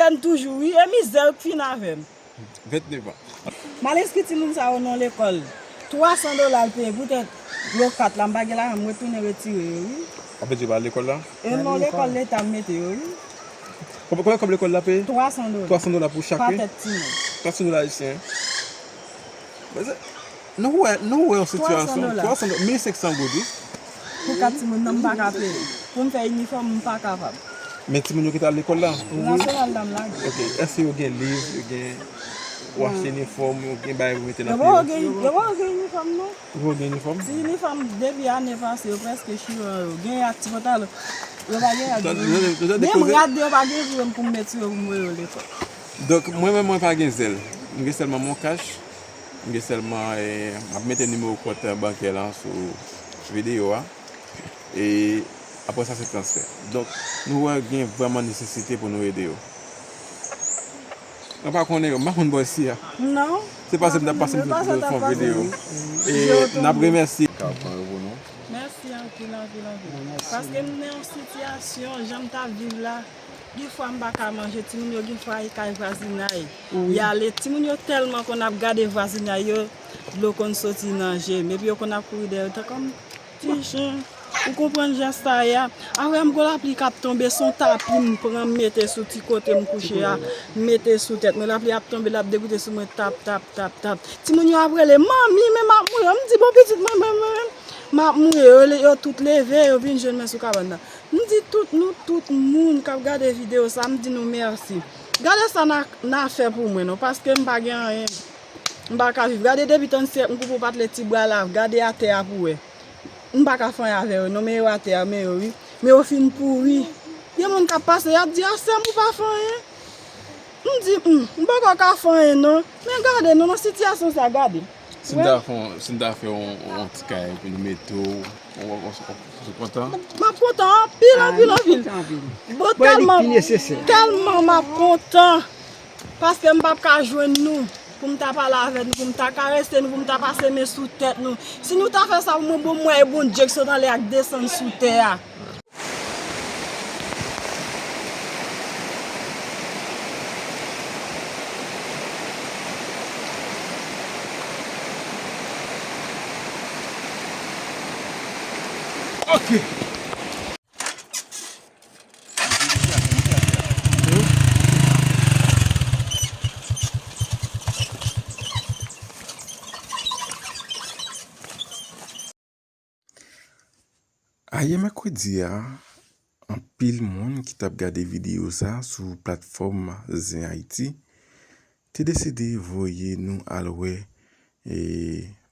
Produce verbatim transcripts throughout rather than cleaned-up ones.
Tèn toujou, wi, e mizè yo k fin avè m. Vennèf an. M al enskri timoun sa yo nan lekòl. Twa san dola l peye poutèt lo kat la, m pa gen lajan, m retounen retire yo, wi. Sa vle di yo pa al lekòl la? E non, lekòl leta m mete yo, wi. Konbyen, konbyen kòb lekòl la peye? Twa san dola. Twa san dola pou chak, wi? Pa tèt timoun. Twa san dola ayisyen. Mezanmi, nou wè, nou wè yon sitiyasyon, twa san dola. Twa san dola, mil senk san goud, wi. Pou kat timoun nan, m pa ka peye. Pou m fè inifòm, m pa kapab. Men timoun yo ki t al lekòl la? Nasyonal la, m lage. Ok, èske yo gen liv, yo gen, ou achte inifòm, yo gen bagay pou mete nan pye yo? Yo poko gen, yo poko gen inifòm, non. Yo poko gen inifòm? Ti inifòm depi ane pase, yo prèske chire yo. Gen ak ti pantalon, yo pa gen ak. Menm rad, yo pa gen pou m, pou m met sou yo, pou m voye yo lekòl. Donk, mwen menm, mwen pa gen Zelle. M gen sèlman MonCash. M gen sèlman, eh, m ap mete nimewo kont bankè lan sou videyo a. E apre sa, se transfè. Donk, nou wè gen vrèman nesesite pou nou ede yo. Mwen pa konnen yo, m pa konn bò isi a. Non. Se pase m t ap pase m sou fon videyo. E n ap remèsye. Mèsi anpil, anpil, anpil. Paske m nan yon sitiyasyon, jan m t ap viv la, gen fwa m pa ka manje, timoun yo gen fwa e kay vwazinay y ale. Timoun yo tèlman konn ap gade vwazinay yo, dlo konn soti nan je m. Epi yo konn ap kouri dèyè yo, tankou m, ti chen. Ou konprann jès sa ye a? Apre m gwo lapli k ap tonbe, se yon tapi m pran, m mete sou ti kote m kouche a, m mete sou tèt mwen. Lapli ap tonbe, l ap degoute sou mwen, tap, tap, tap, tap. Timoun yo ap rele, "Manmi, men m ap mouri." M di, "Bon, pitit mwen, mwen, mwen, m ap mouri." Yo, yo tout leve, yo vin jwenn mwen sou kabann nan. M di tout nou, tout moun k ap gade videyo sa, m di nou mèsi. Gade sa n a, n a fè pou mwen, non, paske m pa gen anyen. M pa ka viv. Gade depi tann syèk m koupe w pa t le ti bra la, gade atè a pou wè. M pa ka fè anyen avè yo, non, men yo atè a, men yo, wi. Men yo fin pouri. Gen moun k ap pase, y ap di, "A, sè m, ou pa fè anyen?" M di, "Humm, m poko ka fè anyen, non." Men gade, non, nan sitiyasyon sa, gade. Si n ta fè, si n ta fè yon, yon ti kay pou nou mete w, w, w, w, w kontan? M ap kontan anpil, anpil, anpil. Bon, tèlman, tèlman m ap kontan. Paske m p ap ka jwenn nou pou m ta pale avè nou, pou m ta karese nou, pou m ta pase men sou tèt nou. Si nou ta fè sa pou mwen, bon, m wè e Bondye k sot anlè a k desann sou tè a. Ok. Ayè mèkredi a, anpil moun ki t ap gade videyo sa sou platfòm Zen Ayiti te deside voye nou al wè, e,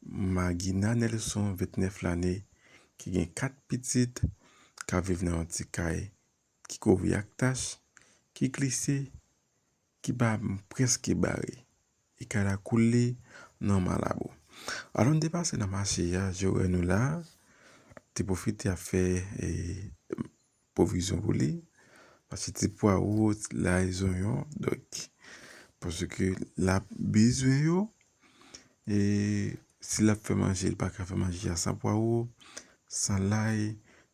Magina Nelson, vennèf lane, ki gen kat pitit, k ap viv nan yon ti kay ki kouvri ak tach, ki glise, ki pa prèske bare, e kay la koule nan Malabo. Alò, n te pase nan mache a, Joel nou la, te pwofite ap fè, e, pwovizyon pou li, pase ti pwawo, ti lay, zonyon, donk, paske l ap bezwen yo, e si l ap fè manje, li pa ka fè manje a san pwawo, san lay,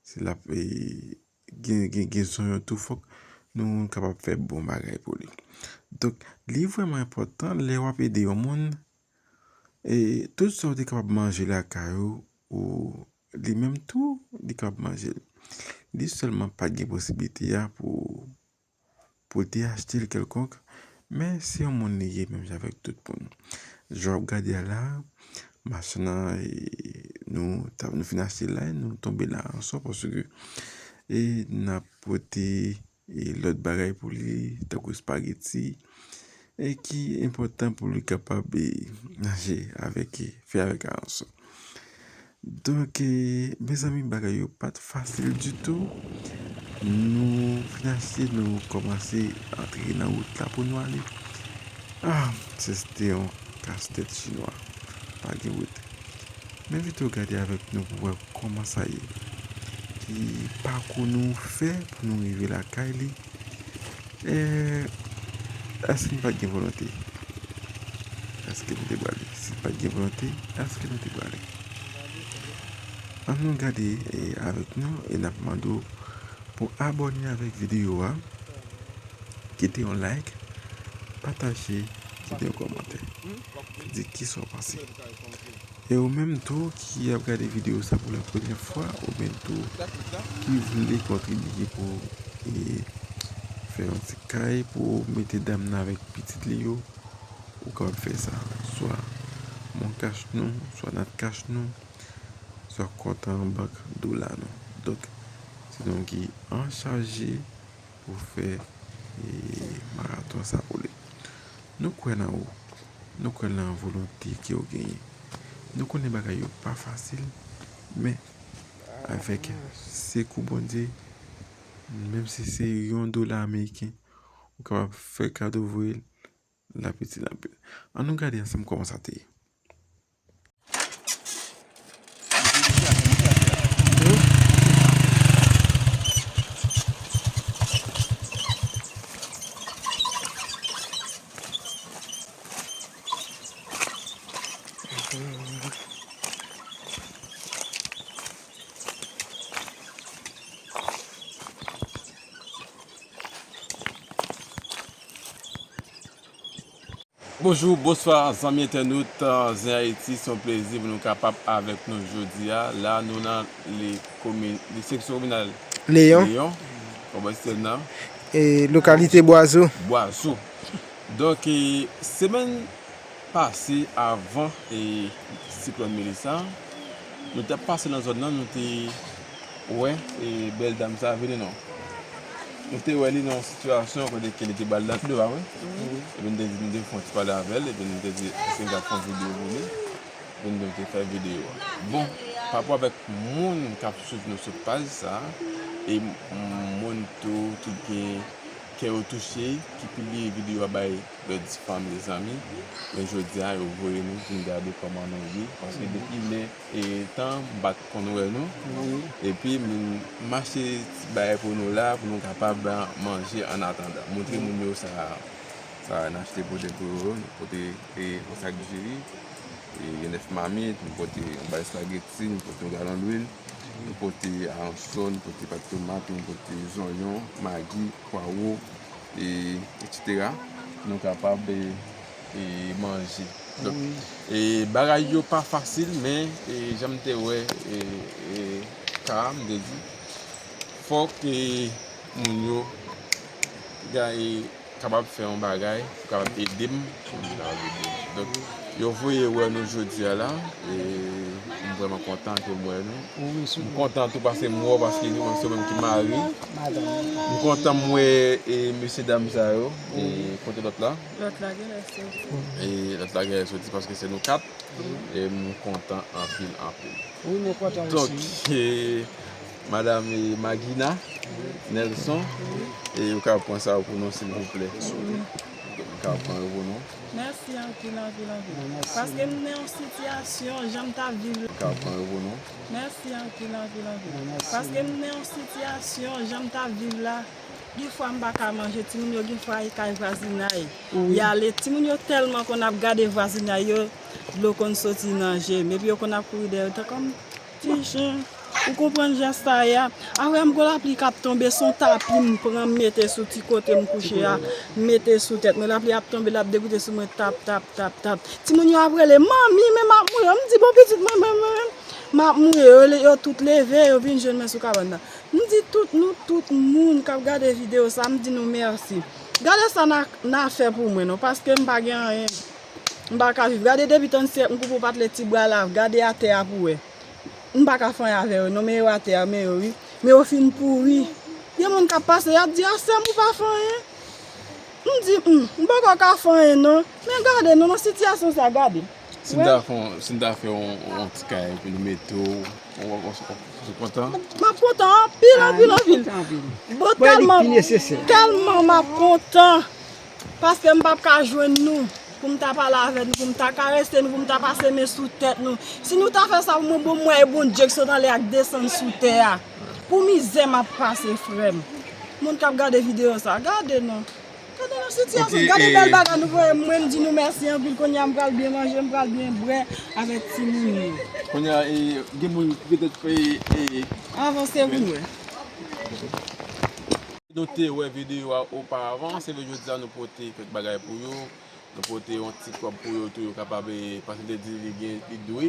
si l ap, e, gen, gen, gen zonyon tou, fòk nou kapab fè bon bagay pou li. Donk, li vrèman enpòtan lè w ap ede yon moun, e tout sa w te kapab manje lakay ou, ou li menm tou, li kapab manje l. Li sèlman pa t gen posiblite a pou, pou l te achte l kèlkonk, men se yon moun li ye menm jan avèk tout moun. Jan w ap gade a la, machann nan, e, nou, ta, nou fin achte l la, e nou tonbe la ansò paske, e, n ap pote, e, lòt bagay pou li, tankou espageti, e ki enpòtan pou li kapab, e, manje avèk, e, fè avèk aransò. Donk, e, mezanmi, bagay yo pa t fasil ditou. Nou fin achte, nou kòmanse antre nan wout la pou nou ale. Ah, se te yon kastèt chinwa. Pa gen wout. M envite w gade avèk nou pou w wè kòman sa ye. Ki pakou nou fè pou nou rive lakay li. E, èske nou pa t gen volonte? Èske nou te prale? Si n pa t gen volonte, èske nou te prale? Ann nou gade, e, avèk nou, e n ap mande w pou abòne avèk videyo a. Kite yon like, pataje, kite yon kòmantè. Di kisa w panse. E ou menm tou ki ap gade videyo sa pou la premyè fwa, oubyen tou ki vle kontribye pou, e, fè yon ti kay pou mete dam nan avèk pitit li yo, ou kapab fè sa. Swa Mon Cash nou, swa Nat Cash nou, swa kont an bank dola nou. Donk, se nou ki an chaje pou fè, e, maraton sa pou li. Nou kwè nan ou. Nou kwè nan volonte ke w genyen. Nou konnen bagay yo pa fasil, men avèk sekou Bondye, menm si se yon dola ameriken, ou kapab fè kado voye l, l ap itil anpil. Ann nou gade ansanm kòman sa te ye. Bonjou, bonswa, zanmi entènot, euh, Zen Ayiti, se yon plezi pou nou kapab avèk nou jodi a. La, nou nan le komin-, le seksyon kominal Leyon. Leyon. Kòman se nan? E lokalite Bwazo. Bwazo. Donk, e, semèn pase, avan, e, siklòn Melissa, nou t ap pase nan zòn nan, nou te wè, e, bèl dam sa vini non. Nou te wè li nan yon sitiyasyon kote ke li te ba l dan dlo a, wi. Wi. Epi nou te di, nou te fè yon ti pale avè l, epi nou te di, èske nou ka fè yon videyo pou li? Epi nou te fè videyo a. Bon, pa rapò avèk moun k ap swiv nou sou paj sa, e moun tou ki gen kè yo touche, ki pibliye videyo a bay lòt fanmi, zanmi, men jodi a, yo voye nou vin gade kòman nou ye, paske depi lè, e, tan, m pa t konn wè nou. Wi. Epi, m, m achte ti bagay pou nou la, pou nou kapab manje annatandan. Montre moun yo sa, sa n achte pote pou yo, nou pote, e, yon sak diri, e, gen nèf mamit, nou pote yon bagay espageti, nou pote yon galon lwil, nou pote aransò, nou pote pat tomat, nou pote zonyon, magi, pwawo, e, etsetera, pou nou kapab, e, e, manje. Donk, wi, e, bagay yo pa fasil, men, e, jan m te wè, e, e, ka a, m te di, fòk, e, moun yo ga-, e, kapab fè yon bagay pou kapab ede m, pou m vin avèk li. Donk, yo voye wè nou jodi a la, e m vrèman kontan ke m wè nou. Wi, sou. M kontan tou paske m wè w, paske nou menm se ou menm ki mari. Madanm. M kontan m wè, e, mesye dam sa yo. E, wi, kote lòt la? Lòt la genlè soti. E lòt la genlè soti paske se nou kat. E m kontan anpil, anpil. Wi, nou kontan osi. Donk, e, Madam, e, Magina Nelson, e, ou ka pran sa pou nou, silvouplè. Ou ka pran yo pou nou. Mèsi anpil, anpil, anpil. Mèsi. Paske m nan yon sitiyasyon, jan m t ap viv la. Ou ka pran yo pou nou. Mèsi anpil, anpil, anpil. Mèsi. Paske m nan yon sitiyasyon, jan m t ap viv la, gen fwa m pa ka manje, timoun yo gen fwa e kay vwazinay. Wi. Y ale, timoun yo tèlman konn ap gade vwazinay yo, dlo konn soti nan je m, epi yo konn ap kouri dèyè yo, tankou m, ti jen, ou konprann jès sa ye a? Apre m gwo lapli k ap tonbe, se yon tapi m pran, m mete sou ti kote m kouche a, m mete sou tèt mwen, lapli ap tonbe, l ap degoute sou mwen, tap, tap, tap, tap. Timoun yo ap rele, "Manmi, men m ap mouri." M di, "Bon, pitit mwen, mwen, mwen, m ap mouri." Yo, yo tout leve, yo vin jwenn mwen sou kabann nan. M di tout nou, tout moun k ap gade videyo sa, m di nou mèsi. Gade sa n a, n a fè pou mwen non, paske m pa gen anyen. M pa ka viv. Gade depi tann syèk m koupe w pa t le ti bra la, gade atè a pou wè. M pa ka fè anyen avè yo non, men yo atè a, men yo wi. Men yo fin pouri. Gen moun k ap pase, y ap di, "A sè m, ou pa fè anyen?" M di, "Humm, m poko ka fè anyen non." Men gade non, nan sitiyasyon sa, gade. Si n ta fè yon, si n ta fè yon, yon ti kay pou nou mete w, w, w, w, w kontan? M ap kontan anpil, anpil, anpil. Bon, tèlman, tèlman m ap kontan. Paske m p ap ka jwenn nou pou m ta pale avè nou, pou m ta karese nou, pou m ta pase men sou tèt nou. Si nou ta fè sa pou mwen, bon, mwen e Bondye k sot anlè a k desann sou tè a. Pou mizè m ap pase, frè m. Moun k ap gade videyo sa, gade non. Gade nan sitiyasyon, gade bèl bagay nou voye m, mwen m di nou mèsi anpil, kounye a m pral byen manje, m pral byen bwè avèk timoun yo. Kounye a, e, gen moun ki petèt, e, e, avanse pou mwen. Nou te wè videyo a oparavan, se vre jodi a nou pote kèk bagay pou yo. Nou pote yon ti kòb pou yo tou, yo kapab, eh, paske te di li gen, li dwe.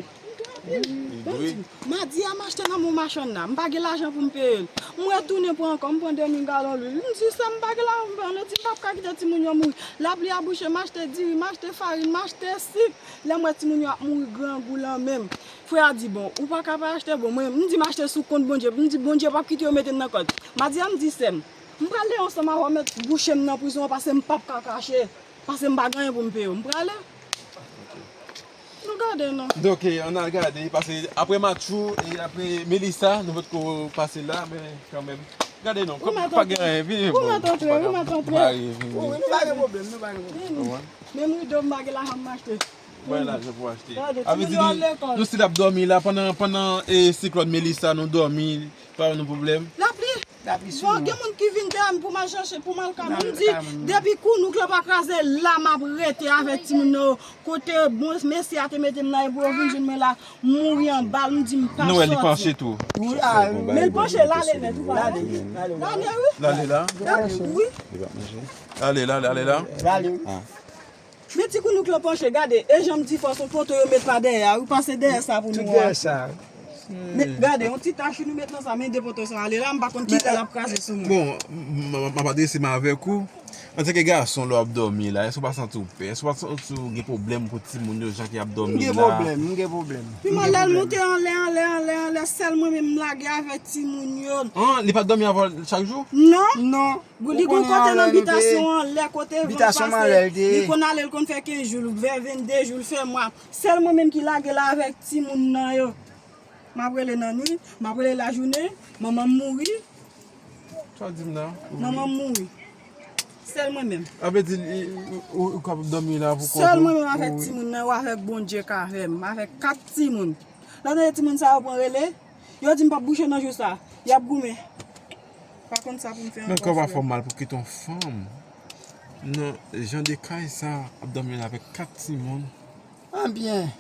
Li dwe. Madi a m achte nan men machann nan, m pa gen lajan pou m peye l. M retounen pran ankò, m pran de mil galon lwil. M di, sè m pa gen lajan pou m peye l, li di m p ap ka kite timoun yo mouri. Lapli a bouche, m achte diri, m achte farin, m achte sik. Lè m wè timoun yo ap mouri grangou lan men m. Frè a di, bon, ou pa ka pa achte, bon, mwen, m di m achte sou kont Bondye. M di, Bondye p ap kite yo mete m nan kòd. Madi a m di sè m, m prale ansanm avè w, mèt bouche m nan prizon an, paske m p ap ka kache, paske m pa gen anyen pou m peye w. M prale. Nou gade non. Donk, eh, ann al gade, paske apre Matchou e apre Melissa, nou potko pase la, men kanmenm. Gade non, kòm pa gen anyen, vini. Ou mèt antre, ou mèt antre. Wi, nou pa gen pwoblèm, nou pa gen pwoblèm. Vini. Menm rido m pa gen lajan m achte. Mwen lajan pou achte. Gade, a vle di, nou sit ap dòmi la pandan, pandan, eh, siklòn Melissa, nou dòmi, pa ban nou pwoblèm. Lapli. Lapli sou nou. Bon, gen moun ki vin dèyè m pou m al chache, pou m al ka. M di, depi kounouk lan pa kraze la, m ap rete avèk timoun yo. Kote bon mesye a te mete m nan, epi yo vin jwenn mwen la, m mouri anba l, m di m pa sòti. Nou wè li panche tou. Wi, a, men l panche, l ale nèt, ou pa wè? L ale, l ale. L ale wi. L ale la, l ale la. L ale wi. Men ti kounouk lan panche, gade, e jan m di fò, se yon poto yo met pa dèyè a, wi, pase dèyè sa pou nou wè. Tout dèyè sa. Men, gade, yon ti tach nou met nan sa, men de poto sa ale la, m pa konn kilè l ap kraze sou mwen. Bon, m, m, m ap adrese m avèk ou. Antanke gason, lè w ap dòmi la, èske w pa santi w pè? Èske w pa santi w gen pwoblèm pou timoun yo, jan ke y ap dòmi la? M gen pwoblèm, m gen pwoblèm. Pi mal lè l moute anlè, anlè, anlè, anlè, sèl mwen menm m lage avèk timoun yo. An, li pa t dòmi avè w chak jou? Non. Non. Li gon kote nan bitasyon an, lè kote van pase, li konn ale, l konn fè kenz jou, vè vennde jou, l fè mwa. Sèl mwen menm ki lage la avèk timoun nan yo. M ap rele nan nwit, m ap rele lajounen, manman m mouri. Sa w di m la? Manman m mouri. Sèl mwen menm. A vle di, ou, ou, ou k ap dòmi la pou kont ou? Sèl mwen menm avèk timoun nan yo, avèk Bondye k avè m, avèk kat timoun. Lè w tande timoun sa yo pran rele, yo di m p ap bouche nan jou sa. Y ap goumen. Pa konn sa pou m fè ankò, frè. Men kè w pa fè w mal pou kite yon fanm nan jan de kay sa ap dòmi la avèk kat timoun. Anbyen,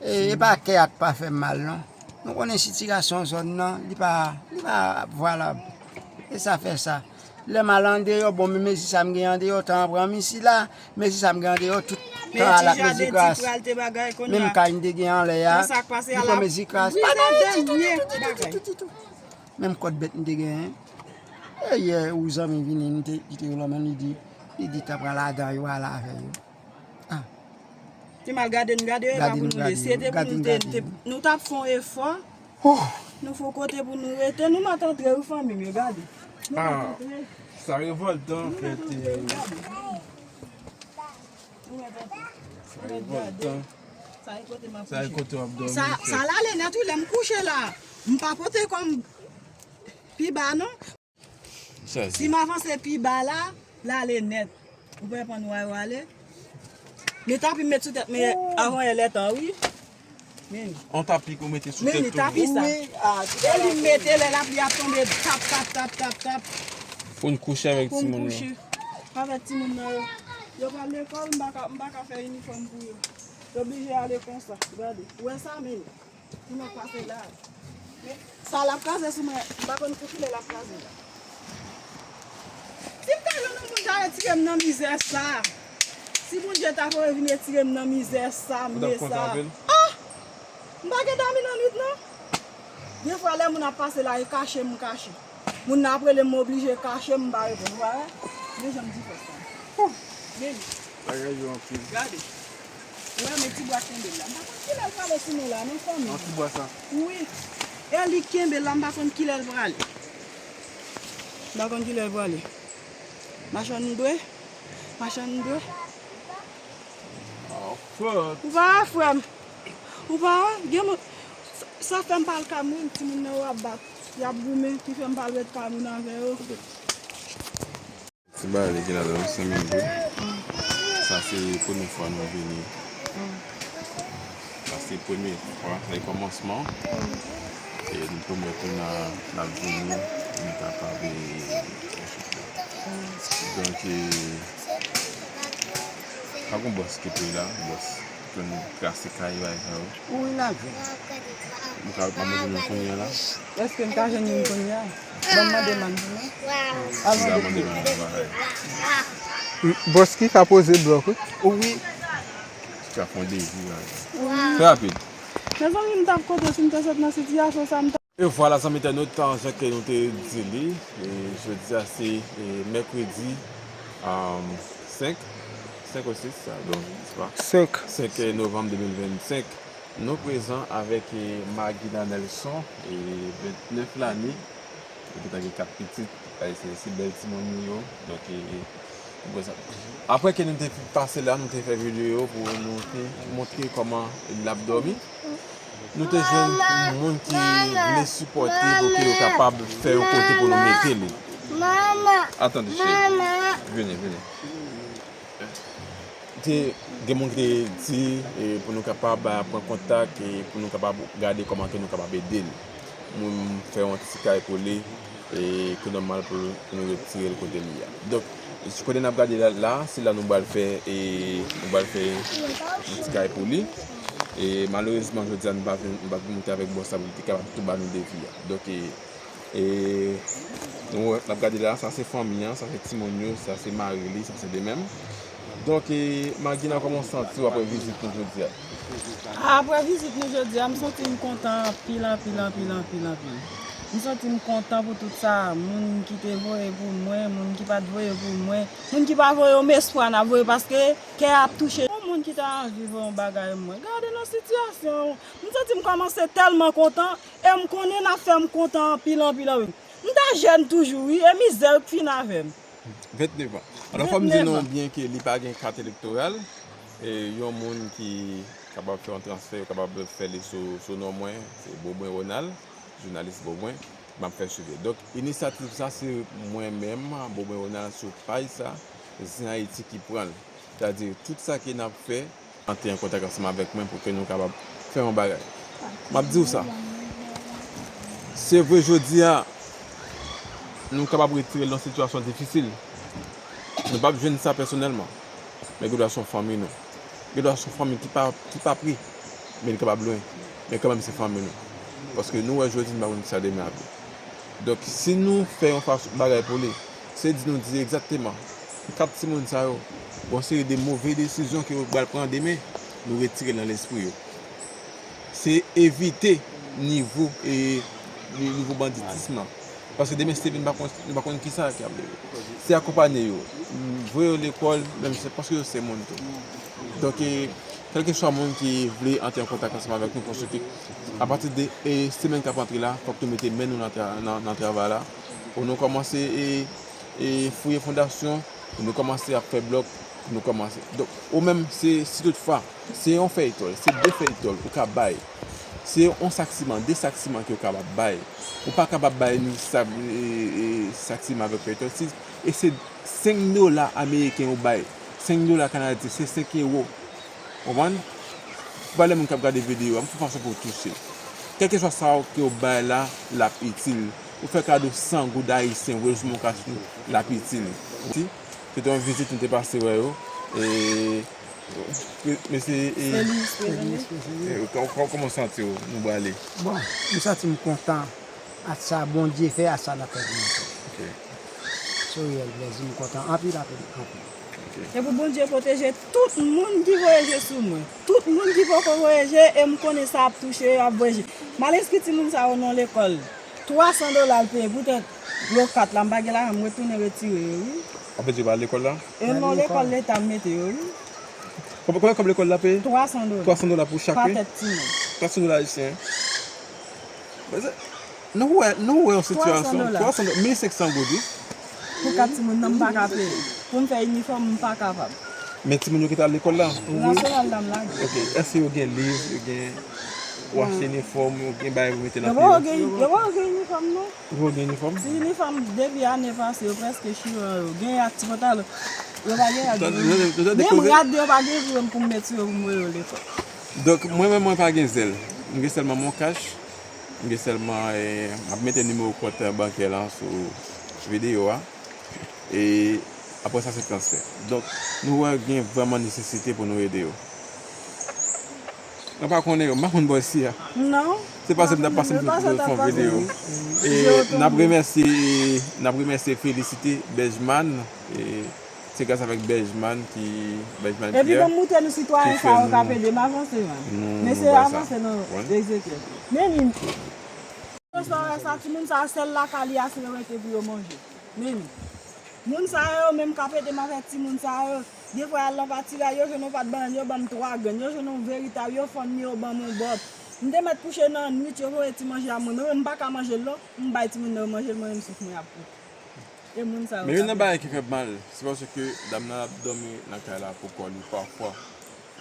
e, e pa kè a k pa fè m mal, non. Nou konnen sitiyasyon zòn nan, li pa, li pa valab. E sa fè sa. Lè m al andeyò, bon, men mezi sa m gen andeyò, tan an pran m isi la, mezi sa m gen andeyò, tout tan a l ap mezi kras. Menm kay m te gen anlè a, li pran mezi kras. Pa nan ditou, ditou, ditou, ditou. Menm kòd bèt m te genyen. E yè, yon zanmi vini, m te kite yo lanmen, li di, li di ta pral adan yo, al avè yo. Ah. Te mal gade n, gade yo, e pa pou nou ye. Si se te pou nou, te, te, nou t ap fè yon efò. Nou fè yon kote pou nou rete, nou mèt antre, wi, fanmi m yo, gade. Nou mèt antre. Sa revòltan, anfèt. Nou mèt antre. Sa revòltan. Sa e kote m ap kouche. Sa e kote w ap dòmi, sa, sa l ale nèt, wi, lè m kouche la. M pa pote kò m pi ba, non. Si m avanse pi ba la, l ale nèt. Ou pa konprann wè yo ale? Men tapi m met sou tèt mwen avan yè lè tan, wi. Men. On tapi ke w mete sou tèt ou. Men li tapi sa. E li mete lè lapli ap tonbe, tap, tap, tap, tap, tap. Pou n kouche avèk timoun yo. Pou n kouche avèk timoun nan yo. Yo pral lekòl, m pa ka, m pa ka fè inifòm pou yo. Yo blije ale konsa. Gade. Ou wè sa, men. Pou nou pase la. Men, sa l ap kraze sou mwen, m pa konn pou kilè l ap kraze la. Si m ta jwenn yon moun ta retire m nan mizè sa. Si Bondye ta fè vin retire m nan mizè sa, m ye sa. Ah! M pa gen dòmi nan nwit, non. Defwa, lè moun ap pase la, e kache m kache. Moun nan ap rele m, m oblije kache m, m pa reponn. Ou pa wè? Men jan m di fòs la. Men li. Bagay yo anpil. Gade. Ou wè, men ti bwa kenbe l la. M pa konn kilè l prale sou nou la, non, fanmi. Nan ti bwa sa? Wi. E li kenbe l la, m pa konn kilè l prale. M pa konn kilè l prale. Machann dwe. Machann dwe. Ou pa wè, frè m? Ou pa wè? Gen moun, sa, sa fè m pa al kay moun, timoun nan yo ap bat. Y ap goumen, ki fè m pa al ret kay moun avè yo. Ti bagay li gen ladan l, senk mil goud. Sa se premye fwa nou vini. Sa se premye fwa, sa se kòmansman. E nou pwomèt nou n a, n ap vini, nou kapab, e, donk, e, pa gon bòs ki te la, bòs konn trase kay bagay sa yo. Wi, n ap jwenn. M ka, m ap mande nou kounye a la. Èske m ka jwenn youn kounye a? Ban m mande mann pou mwen. Al mande pou mwen. Bòski ka poze blòk wi. Ou wi. Ki ka fè yon devi la. Trè rapid. Mezanmi, m t ap kontan si m te sot nan sitiyasyon sa m t ap. E vwala zanmi entènot, jan ke nou te di li, e jodi a se e, mèkredi um, senk, senk ou sis, sa, bon, se pa. Senk. Senk novanm de mil vennsenk. Nou prezan avèk e, Magina Nelson, e, ventnèf lane, li gentan gen kat pitit, e, se, se bèl timoun li yo. Donk, e, nou prezan. Apre ke nou te pase la, nou te fè videyo pou nou te montre kòman l ap dòmi. Nou te jwenn moun ki vle sipòte pou ke yo kapab fè yon kote pou nou mete li. Atande, cheri. Vini, vini. Te gen moun ki te di e, pou nou kapab a, pran kontak e pou nou kapab gade kòman ke nou kapab ede l. Moun fè yon ti kay pou li e ki nòmal pou nou retire l kote li a. Donk, kote n ap gade la, la se la nou pral fè e nou pral fè yon ti kay pou li. E malerezman jodi a nou pa vin nou pa vin monte avèk bòs la pou li te kapab tou ba nou devi a. Donk e, e nou wè n ap gade la, sa se fanmi an, sa se timoun yo, sa se mari li, sa se li menm. Donk e Magina, kòman w santi w apre vizit nou jodi a? Apre vizit nou jodi a, m santi m kontan anpil, anpil, anpil, anpil, anpil. M santi m kontan pou tout sa, moun ki te voye pou mwen, moun ki pa t voye pou mwen, moun ki pa voye yo m espwa n ap voye paske kè ap touche. Yon moun ki ta anvi voye yon bagay mwen, gade nan sitiyasyon, m santi m kòmanse tèlman kontan e m konnen n ap fè m kontan anpil, anpil, anpil. M ta jèn toujou wi, e mizè yo k fin avè m. Ventnèf an. Alò fò m di nou byen ke li pa gen kat elektoral. E yon moun ki kapab fè yon transfè, yo kapab fè li sou, sou non mwen, se Beaubrun Ronald, jounalis Beaubrun, m ap fè swiv yo. Donk, inisyativ sa se mwen menm, Beaubrun Ronald sou paj sa, Zen Ayiti ki pran l. Sètadi, tout sa ke n ap fè, antre an kontak ansanm avèk mwen pou ke nou kapab fè yon bagay. M ap di w sa. Se vre jodi a, nou kapab retire l nan sitiyasyon difisil. Nou p ap jwenn sa pèsonèlman. Men gen dwa se yon fanmi nou. Gen dwa se yon fanmi ki pa, ki pa pre, men li kapab lwen. Men kanmenm se fanmi nou. Paske nou wè jodi, nou pa konn kisa demen ap ye. Donk, si nou fè yon fason bagay pou li, se di nou di egzakteman, kat timoun sa yo, gon seri de move desizyon ke yo pral pran demen, nou retire l nan lespri yo. Se evite nivo, e, nivo banditis lan. Paske demen si te vin, nou pa konn, nou pa konn kisa ki ap rive. Se akonpanye yo, voye yo lekòl, menm se, paske yo se moun tou. Donk, e, kèlkeswa moun ki vle antre an kontak ansanm avèk nou, paske apati de e, semèn k ap antre la, fòk nou mete men nou nan, tra, nan, nan travay la. Pou nou kòmanse e, e, fouye fondasyon, pou nou kòmanse ap fè blòk, pou nou kòmanse. Donk, ou menm, se, si toutfwa, se yon fèy tòl, se de fèy tòl ou ka bay. Se yon sak siman, de sak siman ke w kapab bay. Ou pa kapab bay ni sak, e, e, sak siman avèk fèy tòl. Si, e se senk dola ameriken ou bay. Senk dola kanadyen, se senk ewo. Konprann? Pou pa lè moun k ap gade videyo a, m fè fason pou w touche. Kèlkeswa sa ke w bay la, l ap itil. Ou fè kado san goud ayisyen, voye l sou mon kach nou, l ap itil. Wi. Se te yon vizit nou te pase wè yo. E, mesye, e, Feliz, prezante. E, kò- kò- kòman w santi w? Nou prale. Bon, m santi m kontan ak sa Bondye fè, ak sa n ap fè pou nou. Se yon reyèl plèzi, m kontan anpil, anpil, anpil. E pou Bondye pwoteje tout moun ki voye je sou mwen. Tout moun ki poko voye je, e m konnen sa ap touche yo, ap voye je. M al enskri timoun sa yo nan lekòl. Twa san dola l peye poutèt yo kat la, m pa gen lajan, m retounen retire yo, wi. Anfèt, yo pa al lekòl la? E nan lekòl leta m mete yo, wi. Konbyen, konbyen kòb lekòl la peye? Twa san dola. Twa san dola pou chak, Pa wi? Tèt timoun. Twa san dola ayisyen. Mezanmi, nou wè, nou wè yon sitiyasyon. Twa san dola. Twa san dola, mil senk san goud, wi. Pou kat timoun nan, m pa ka peye. Pou m fè inifòm, m pa kapab. Men timoun yo ki t al lekòl la? Nasyonal la m lage. Ok, èske yo gen liv, yo gen wash inifòm, yo gen bagay pou mete nan Yo pye yo? poko gen, yo poko gen inifòm non. Ou gen inifòm? Ti inifòm depi ane pase, yo prèske chire yo. Gen ak ti pantalon. Yo pa gen ak Tande, menm tande, tande rad yo pa gen pou m, pou m met sou yo pou m voye yo lekòl. Donk, mwen menm, mwen pa gen Zelle. M gen sèlman mon kach. M gen sèlman, eh, m ap mete nimewo kont bankè lan sou videyo a. E apre sa, se transfè. Donk, nou wè gen vrèman nesesite pou nou ede yo. Mwen pa konnen yo, m pa konn bò isi a. Non. Se pase m t ap pase m sou fon videyo. E n ap remèsye, n ap remèsye, felisite Bèjman. E se gras avèk Bèjman ki, Bèjman Pierre. Epi ban m montre nou sitwayen sa yo k ap ede m avanse, man. Mesye, avanse non, Ezekyèl. Men li. Sa, sa, timoun sa, sèl lakay li a, se yo rete pou yo manje. Men li. Moun sa yo menm k ap ede m avèk timoun sa yo. Defwa y al nan patiray, yo jwenn yon pat bannann, yo ban m twa grenn, yo jwenn yon veritab, yo fann li, yo ban m yon bòt. M te mèt kouche nan nwit, yo voye ti manje a mwen, men m pa ka manje l non, m bay timoun nan yo manje l, mwen menm souf mwen ap kout. E moun sa yo. Men youn nan bagay ki fè m mal, se paske dam nan ap dòmi nan kay la pou kò li pafwa.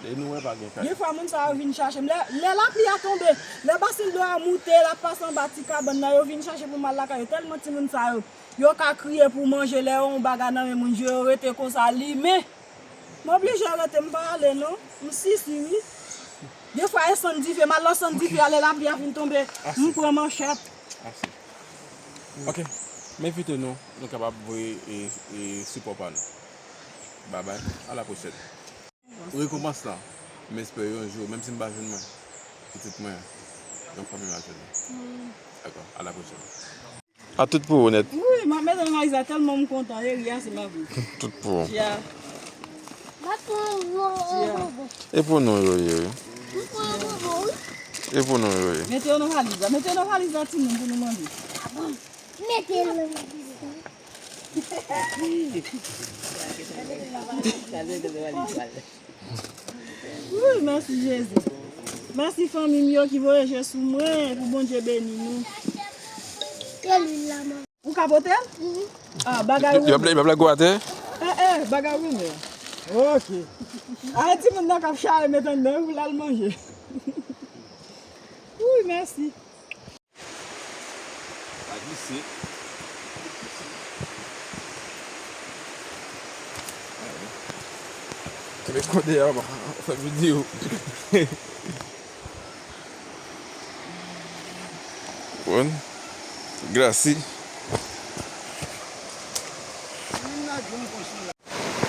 E nou wè pa gen kay. Defwa moun sa yo vin chache m. Lè, lè lapli a tonbe, lè basin dlo a moute, l ap pase anba ti kabann nan, yo vin chache pou m al lakay yo. Tèlman timoun sa yo, yo ka kriye pou manje, lè yo yon bagay nan men moun, je yo rete konsa limen. M oblije rete, m pa ale non. M sisi wi. Defwa e sann dife, m al nan sann dife a, lè lapli a fin tonbe, m pran manchèt. Ase. Ok. M envite nou, nou kapab voye e, e sipò pa nou. Babay, a la pwochèn. Rekonpans lan, m espere yon jou, menm si m pa jwenn mwen, pitit mwen, yon fanmi m a jwenn mwen. Dakò, a la pwochèn. A tout pou ou nèt. Wi, m ap mete nan valiz la tèlman m kontan, e ri a se pa vre. Tout pou ou. Tia. E pou nou yo ye, wi. E pou nou yo ye. Mete yo nan valiz la, mete yo nan valiz la, timoun, pou nou manje. Mete yo nan valiz la. Wi, mèsi Jezi. Mèsi fanmi m yo ki voye je sou mwen, pou Bondye beni nou. Ou ka pote l? Ah, bagay rimè. Y ap lage w atè? Eh, eh, bagay rimè. Ok. Ay, timoun nan k ap chare met anndan pou l al manje. Wi, mèsi. Pa glise. Kenbe kode a, man. Fè videyo. Bon. Grasi.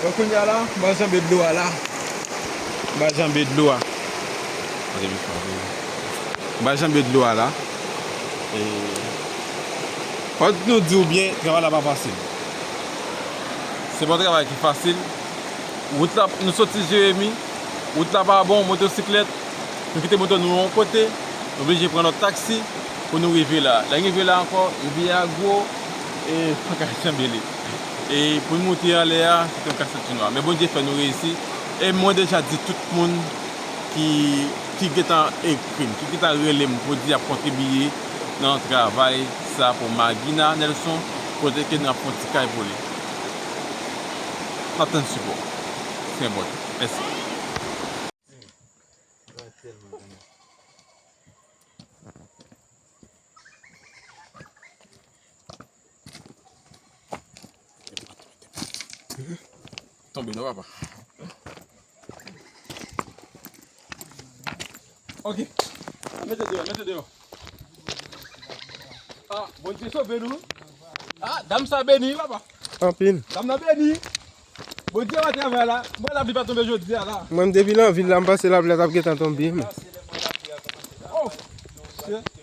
Donk, kounye a la, m al janbe dlo a la. M al janbe dlo a. M al janbe dlo a la. E, fòk nou di w byen, travay la pa fasil. Se pa yon travay ki fasil. Wout la, nou soti Jeremi, wout la pa bon, motosiklèt, nou kite moto nou yon kote, nou oblije pran lòt taksi pou nou rive la. Lè n rive la ankò, rivyè a gwo, e pa ka janbe li. E pou n moute anlè a, se te yon kasyèt tou nwa. Men Bondye fè nou reyisi. E mwen deja di tout moun ki, ki gentan ekri m, ki gentan rele m pou di y ap kontribiye nan travay sa pou Magina Nelson, kote ke n ap fè yon ti kay pou li. N ap tann sipò. Se enpòtan. Mèsi. Tonbe non, papa. Ok. Mete deyò, mete deyò. Ah, Bondye sove nou. Ah, dam sa beni, papa. Anpil. Dam nan beni. Bondye wè travay la. Mwen, lapli pa tonbe jodi a la. Mwen, m depi nan vil la, m panse lapli a t ap gentan tonbe. Oh, Mesye.